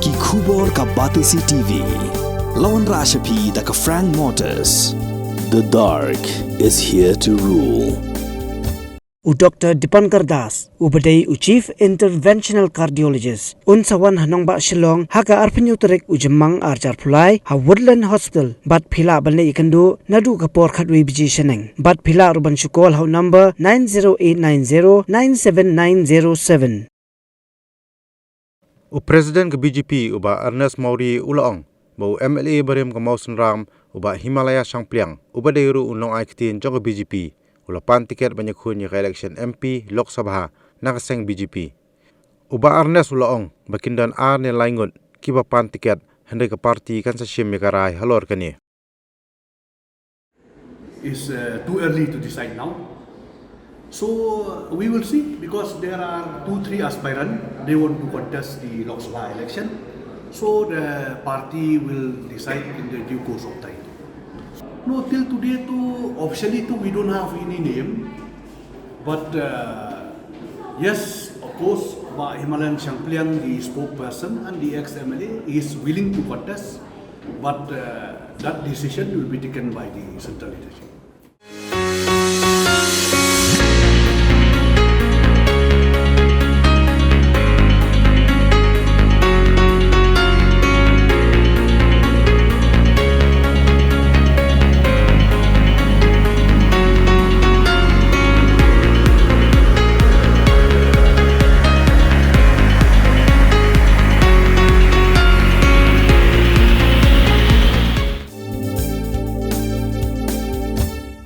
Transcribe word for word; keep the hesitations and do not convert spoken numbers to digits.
Ki khubor ka Batesi T V. La wanrah sha phi da ka Frank Motors. The dark is here to rule. U Doctor Dipankar Das, uba dei u Chief Interventional Cardiologist, un sa wan ha nongbah Shillong ha ka arphew tarik u Jymmang arhajar arphew lai ha Woodland Hospital, bad phi lah ban leit ïakynduh naduh ka por khatwei baje shaneng. Bad phi lah ruh ban shu call ha u number nine zero eight nine zero nine seven nine zero seven. U President ka B J P, u Bah Ernest Mawrie, u la ong ba u M L A barim ka Mawsynram, u Bah Himalaya Shangpliang, uba dei ruh u nongai ktien jong ka B J P, u la pan tiket ban ïakhun ïa ka election M P Lok Sabha na ka seng B J P. U Bah Ernest u la ong ba kin don ar ne lai ngut kiba pan tiket, hynrei ka party kan sa shim ïa ka rai halor kane. It's uh, too early to decide now. So uh, we will see, because there are two, three aspirants. They want to contest the Lok Sabha election. So the party will decide in the due course of time. No, till today, to officially, to we don't have any name. But uh, yes, of course, Bah Himalayan Shangpliang, the spokesperson and the ex-M L A, is willing to contest. But uh, that decision will be taken by the central leadership.